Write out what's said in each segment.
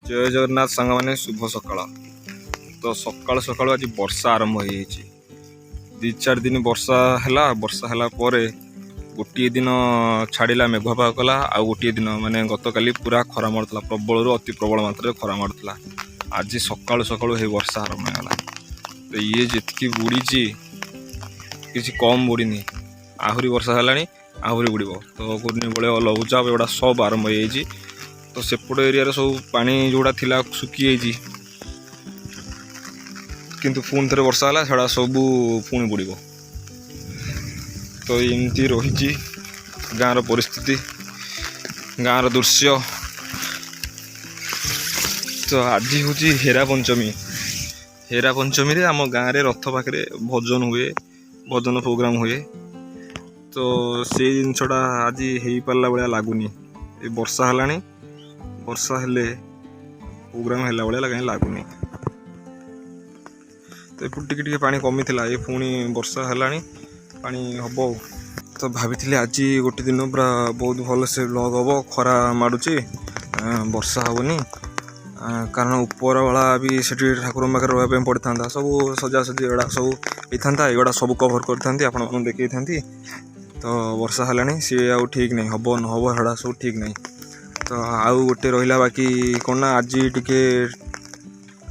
ଜୟ ଜଗନ୍ନାଥ ସାଙ୍ଗମାନେ, ଶୁଭ ସକାଳ। ତ ସକାଳୁ ସକାଳୁ ଆଜି ବର୍ଷା ଆରମ୍ଭ ହେଇଯାଇଛି। 2-4 ଦିନ ବର୍ଷା ହେଲା। ବର୍ଷା ହେଲା ପରେ ଗୋଟିଏ ଦିନ ଛାଡ଼ିଲା, ମେଘୁଆ ପାଗ କଲା। ଆଉ ଗୋଟିଏ ଦିନ ମାନେ ଗତକାଲି ପୁରା ଖରା ମାରୁଥିଲା, ପ୍ରବଳରୁ ଅତି ପ୍ରବଳ ମାତ୍ରାରେ ଖରା ମାରୁଥିଲା। ଆଜି ସକାଳୁ ସକାଳୁ ହେଇ ବର୍ଷା ଆରମ୍ଭ ହେଇଗଲା। ତ ଇଏ ଯେତିକି ବୁଡ଼ିଛି, କିଛି କମ୍ ବୁଡ଼ିନି। ଆହୁରି ବର୍ଷା ହେଲାଣି, ଆହୁରି ବୁଡ଼ିବ। ତ ଘୂର୍ଣ୍ଣିବଳୟ, ଲଘୁଚାପ ଏଗୁଡ଼ା ସବୁ ଆରମ୍ଭ ହେଇଯାଇଛି। ତ ସେପଟ ଏରିଆରେ ସବୁ ପାଣି ଯେଉଁଟା ଥିଲା ଶୁଖି ଯାଇଛି, କିନ୍ତୁ ପୁଣି ଥରେ ବର୍ଷା ହେଲା, ସେଗୁଡ଼ା ସବୁ ପୁଣି ବୁଡ଼ିବ। ତ ଏମିତି ରହିଛି ଗାଁର ପରିସ୍ଥିତି, ଗାଁର ଦୃଶ୍ୟ। ତ ଆଜି ହେଉଛି ହେରା ପଞ୍ଚମୀ। ହେରା ପଞ୍ଚମୀରେ ଆମ ଗାଁରେ ରଥ ପାଖରେ ଭଜନ ହୁଏ, ଭଜନ ପ୍ରୋଗ୍ରାମ ହୁଏ। ତ ସେଇ ଜିନିଷଟା ଆଜି ହେଇପାରିଲା ଭଳିଆ ଲାଗୁନି। ଏ ବର୍ଷା ହେଲାଣି, ବର୍ଷା ହେଲେ ପ୍ରୋଗ୍ରାମ ହେଲା ଭଳିଆ କାହିଁ ଲାଗୁନି। ତ ଏପଟେ ଟିକେ ଟିକେ ପାଣି କମିଥିଲା, ଏ ପୁଣି ବର୍ଷା ହେଲାଣି, ପାଣି ହବ। ଆଉ ତ ଭାବିଥିଲି ଆଜି ଗୋଟେ ଦିନ ପୁରା ବହୁତ ଭଲସେ ବ୍ଲଗ୍ ହବ। ଖରା ମାଡ଼ୁଛି, ବର୍ଷା ହବନି, କାରଣ ଉପରବେଳା ବି ସେଠି ଠାକୁରଙ୍କ ପାଖରେ ରହିବା ପାଇଁ ପଡ଼ିଥାନ୍ତା। ସବୁ ସଜାସଜି ଏଗୁଡ଼ା ସବୁ ହେଇଥାନ୍ତା, ଏଗୁଡ଼ା ସବୁ କଭର୍ କରିଥାନ୍ତି, ଆପଣମାନଙ୍କୁ ଦେଖେଇଥାନ୍ତି। ତ ବର୍ଷା ହେଲାଣି, ସିଏ ଆଉ ଠିକ୍ ନାହିଁ, ହବ ନ ହବ ସେଗୁଡ଼ା ସବୁ ଠିକ୍ ନାହିଁ। ତ ଆଉ ଗୋଟେ ରହିଲା ବାକି କ'ଣ ନା ଆଜି ଟିକେ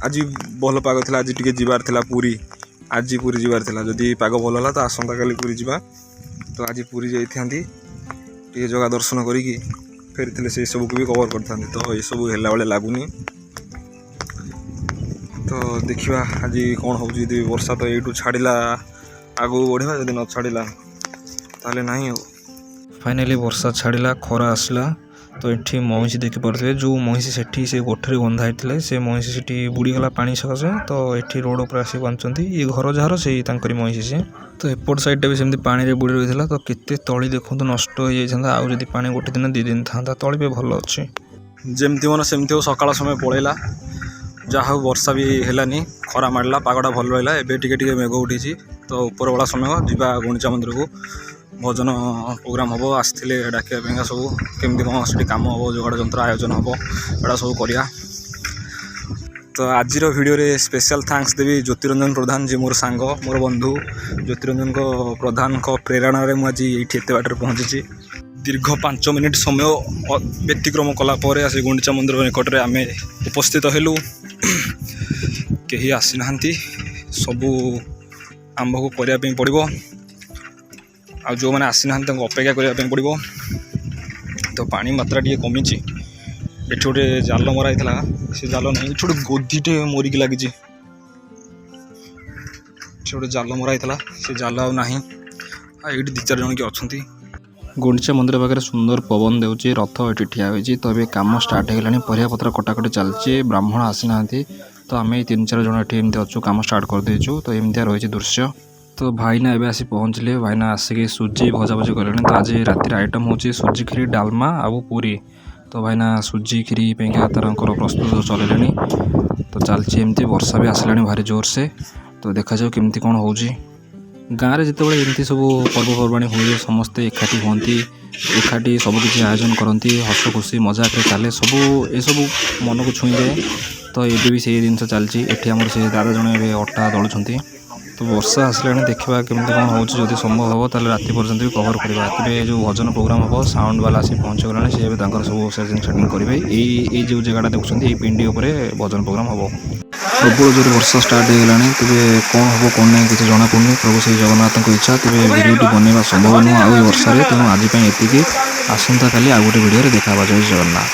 ଆଜି ଭଲ ପାଗ ଥିଲା, ଆଜି ଟିକେ ଯିବାର ଥିଲା ପୁରୀ। ଆଜି ପୁରୀ ଯିବାର ଥିଲା। ଯଦି ପାଗ ଭଲ ହେଲା ତ ଆସନ୍ତାକାଲି ପୁରୀ ଯିବା। ତ ଆଜି ପୁରୀ ଯାଇଥାନ୍ତି, ଟିକେ ଜଗା ଦର୍ଶନ କରିକି ଫେରିଥିଲେ ସେଇ ସବୁକୁ ବି କଭର୍ କରିଥାନ୍ତି। ତ ଏସବୁ ହେଲା ଭଳିଆ ଲାଗୁନି। ତ ଦେଖିବା ଆଜି କ'ଣ ହେଉଛି। ଯଦି ବର୍ଷା ତ ଏଇଠୁ ଛାଡ଼ିଲା, ଆଗକୁ ବଢ଼ିବା। ଯଦି ନ ଛାଡ଼ିଲା, ତାହେଲେ ନାହିଁ ଆଉ। ଫାଇନାଲି ବର୍ଷା ଛାଡ଼ିଲା, ଖରା ଆସିଲା। ତ ଏଠି ମଇଁଷି ଦେଖିପାରୁଥିବେ। ଯେଉଁ ମଇଁଷି ସେଠି ସେ ଗୋଠରେ ବନ୍ଧା ହେଇଥିଲେ, ସେ ମଇଁଷି ସେଠି ବୁଡ଼ିଗଲା ପାଣି ସକାଶେ। ତ ଏଠି ରୋଡ଼ ଉପରେ ଆସିକି ବାନ୍ଧୁଛନ୍ତି। ଇଏ ଘର ଯାହାର, ସେଇ ତାଙ୍କରି ମଇଁଷି ସେ। ତ ଏପଟ ସାଇଡ଼୍ଟା ବି ସେମିତି ପାଣିରେ ବୁଡ଼ି ରହିଥିଲା। ତ କେତେ ତଳି ଦେଖନ୍ତୁ ନଷ୍ଟ ହେଇଯାଇଥାନ୍ତା ଆଉ ଯଦି ପାଣି ଗୋଟେ ଦିନ 2 ଦିନ ଥାନ୍ତା। ତଳି ବି ଭଲ ଅଛି। ଯେମିତି ମନ ସେମିତି ହଉ। ସକାଳ ସମୟ ପଳେଇଲା, ଯାହା ହଉ ବର୍ଷା ବି ହେଲାନି, ଖରା ମାଡ଼ିଲା, ପାଗଟା ଭଲ ରହିଲା। ଏବେ ଟିକେ ଟିକେ ମେଘ ଉଠିଛି। ତ ଉପରବେଳା ସମୟ ଯିବା ଗୁଣ୍ଡିଚା ମନ୍ଦିରକୁ, ଭଜନ ପ୍ରୋଗ୍ରାମ୍ ହେବ। ଆସିଥିଲେ ଡାକିବା ପାଇଁକା ସବୁ, କେମିତି କ'ଣ ସେଠି କାମ ହେବ, ଯୋଗାଡ଼ ଯନ୍ତ୍ର ଆୟୋଜନ ହେବ, ଏଗୁଡ଼ା ସବୁ କରିବା। ତ ଆଜିର ଭିଡ଼ିଓରେ ସ୍ପେଶାଲ୍ thanks ଦେବି ଜ୍ୟୋତିରଞ୍ଜନ ପ୍ରଧାନ, ଯିଏ ମୋର ସାଙ୍ଗ, ମୋର ବନ୍ଧୁ। ଜ୍ୟୋତିରଞ୍ଜନଙ୍କ ପ୍ରଧାନଙ୍କ ପ୍ରେରଣାରେ ମୁଁ ଆଜି ଏଇଠି ଏତେ ବାଟରେ ପହଞ୍ଚିଛି। ଦୀର୍ଘ 5 ମିନିଟ୍ ସମୟ ବ୍ୟତିକ୍ରମ କଲା ପରେ ଆସି ଗୁଣ୍ଡିଚା ମନ୍ଦିର ନିକଟରେ ଆମେ ଉପସ୍ଥିତ ହେଲୁ। କେହି ଆସିନାହାନ୍ତି, ସବୁ ଆମ୍ଭକୁ କରିବା ପାଇଁ ପଡ଼ିବ। ଆଉ ଯେଉଁମାନେ ଆସିନାହାନ୍ତି, ତାଙ୍କୁ ଅପେକ୍ଷା କରିବା ପାଇଁ ପଡ଼ିବ। ତ ପାଣି ମାତ୍ରା ଟିକେ କମିଛି। ଏଠି ଗୋଟେ ଜାଲ ମରା ହେଇଥିଲା, ସେ ଜାଲ ନାହିଁ। ଏଠି ଗୋଟେ ଗୋଧିଟେ ମରିକି ଲାଗିଛି। ଏଠି ଗୋଟେ ଜାଲ ମରା ହେଇଥିଲା, ସେ ଜାଲ ଆଉ ନାହିଁ। ଆଉ ଏଇଠି ଦୁଇ ଚାରି ଜଣ କିଏ ଅଛନ୍ତି। ଗୁଣ୍ଡିଚା ମନ୍ଦିର ପାଖରେ ସୁନ୍ଦର ପବନ ଦେଉଛି। ରଥ ଏଠି ଠିଆ ହୋଇଛି। ତ ଏବେ କାମ ଷ୍ଟାର୍ଟ ହେଇଗଲାଣି, ପରିବାପତ୍ର କଟାକଟି ଚାଲିଛି। ବ୍ରାହ୍ମଣ ଆସିନାହାନ୍ତି। ତ ଆମେ ଏଇ ତିନି ଚାରି ଜଣ ଏଠି ଏମିତି ଅଛୁ, କାମ ଷ୍ଟାର୍ଟ କରିଦେଇଛୁ। ତ ଏମିତିଆ ରହିଛି ଦୃଶ୍ୟ। ତ ଭାଇନା ଏବେ ଆସି ପହଞ୍ଚିଲେ। ଭାଇନା ଆସିକି ସୁଜି ଭଜାଭଜି କଲେଣି। ତ ଆଜି ରାତିରେ ଆଇଟମ୍ ହେଉଛି ସୁଜି କ୍ଷୀରି, ଡାଲମା ଆଉ ପୁରୀ। ତ ଭାଇନା ସୁଜି କ୍ଷୀରି ପାଇଁକା ତାଙ୍କର ପ୍ରସ୍ତୁତ ଚଲେଇଲେଣି। ତ ଚାଲିଛି ଏମିତି। ବର୍ଷା ବି ଆସିଲାଣି ଭାରି ଜୋରସେ। ତ ଦେଖାଯାଉ କେମିତି କ'ଣ ହେଉଛି। ଗାଁରେ ଯେତେବେଳେ ଏମିତି ସବୁ ପର୍ବପର୍ବାଣି ହୁଏ, ସମସ୍ତେ ଏକାଠି ହୁଅନ୍ତି, ଏକାଠି ସବୁକିଛି ଆୟୋଜନ କରନ୍ତି, ହସ ଖୁସି ମଜାକରେ ଚାଲେ ସବୁ। ଏସବୁ ମନକୁ ଛୁଇଁଯାଏ। ତ ଏବେ ବି ସେଇ ଜିନିଷ ଚାଲିଛି। ଏଠି ଆମର ସେ ଦାଦା ଜଣେ ଏବେ ଅଟା ଦଳୁଛନ୍ତି। ତ ବର୍ଷା ଆସିଲାଣି, ଦେଖିବା କେମିତି କ'ଣ ହେଉଛି। ଯଦି ସମ୍ଭବ ହେବ, ତାହେଲେ ରାତି ପର୍ଯ୍ୟନ୍ତ ବି କଭର୍ କରିବା। ତେବେ ଯେଉଁ ଭଜନ ପ୍ରୋଗ୍ରାମ୍ ହେବ, ସାଉଣ୍ଡ ବାଲା ଆସି ପହଞ୍ଚିଗଲାଣି। ସେ ଏବେ ତାଙ୍କର ସବୁ ସେଟିଂ ସେଟିଂ କରିବେ। ଏଇ ଏଇ ଯେଉଁ ଜାଗାଟା ଦେଖୁଛନ୍ତି, ଏଇ ପିଣ୍ଡି ଉପରେ ଭଜନ ପ୍ରୋଗ୍ରାମ୍ ହେବ। ପ୍ରବଳ ଜୋରେ ବର୍ଷା ଷ୍ଟାର୍ଟ ହେଇଗଲାଣି। ତେବେ କ'ଣ ହେବ କ'ଣ ନାହିଁ, କିଛି ଜଣାପଡ଼ୁନି। ପ୍ରଭୁ ଶ୍ରୀ ଜଗନ୍ନାଥଙ୍କ ଇଚ୍ଛା। ତେବେ ଭିଡ଼ିଓଟି ବନେଇବା ସମ୍ଭବ ନୁହଁ ଆଉ ଏ ବର୍ଷାରେ। ତେଣୁ ଆଜି ପାଇଁ ଏତିକି। ଆସନ୍ତାକାଲି ଆଉ ଗୋଟେ ଭିଡ଼ିଓରେ ଦେଖା ହେବା। ଜୟ ଜଗନ୍ନାଥ।